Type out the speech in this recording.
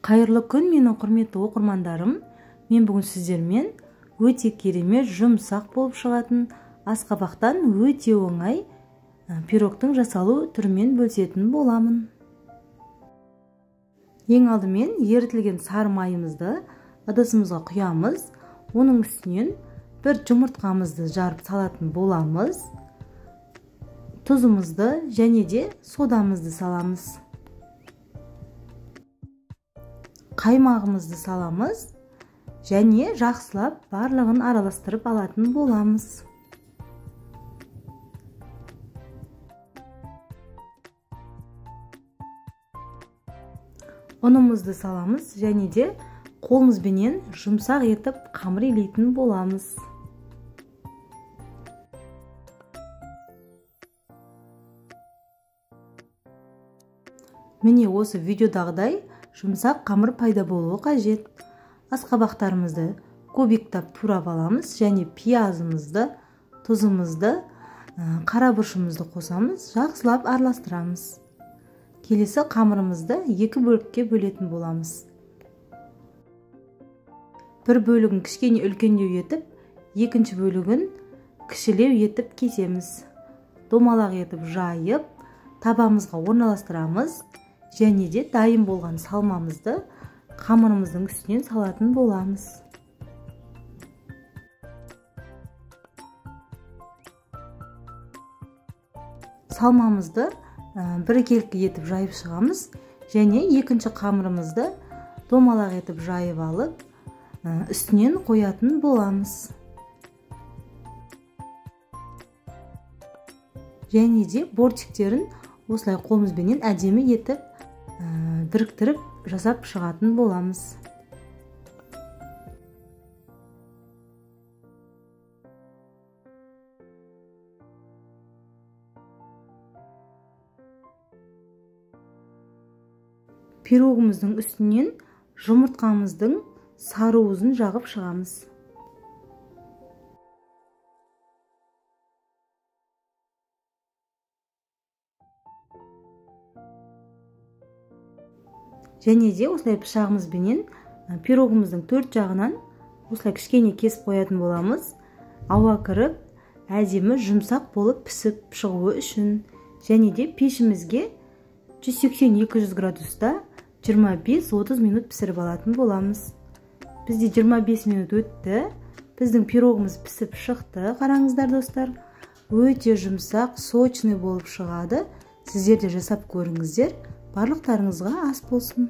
Қайырлы күн, менің құрметті оқырмандарым. Мен бүгін сіздермен өте керемет жұмсақ болып шығатын асқабақтан өте оңай пирогтың жасалу түрімен бөлісетін боламын. Ең алдымен ерітілген сары майымызды ыдысымызға құямыз. Оның үстінен бір жұмыртқамызды жарып салатын боламыз. Тұзымызды және де содамызды саламыз. Қаймағымызды саламыз және жақсылап барлығын араластырып алатын боламыз. Ұнымызды саламыз және де қолымызбенен жұмсақ етіп қамыр илейтін боламыз. Міне осы видеодағыдай жұмсақ қамыр пайда болуы қажет. Асқабақтарымызды кубиктап турап аламыз және пиязымызды, тұзымызды, қара бұрышымызды қосамыз, жақсылап араластырамыз. Келесі қамырымызды екі бөлікке бөлетін боламыз. Бір бөлігін кішкене үлкендеу етіп, екінші бөлігін кішілеу етіп кесеміз. Домалақ етіп жайып, табамызға орналастырамыз. Және де дайын болған салмамызды қамырымыздың үстінен салатын боламыз. Салмамызды біркелкі етіп жайып шығамыз және екінші қамырымызды домалақ етіп жайып алып, үстінен қоятын боламыз. Және де бортиктерін осылай қолымызбенен әдемі етіп біріктіріп жасап шығатын боламыз. Пирогымыздың үстінен жұмыртқамыздың сары уызын жағып шығамыз. Және де осылай пышағымызбенен пирогымыздың төрт жағынан осылай кішкене кесіп қоятын боламыз. Ауа кіріп, әдемі жұмсақ болып пісіп шығуы үшін. Және де пешімізге 180-200 градуста 25-30 минут пісіріп алатын боламыз. Бізде 25 минут өтті. Біздің пирогымыз пісіп шықты. Қараңыздар, достар, өте жұмсақ, сочный болып шығады. Сіздер де жасап көріңіздер. Барлықтарыңызға ас болсын.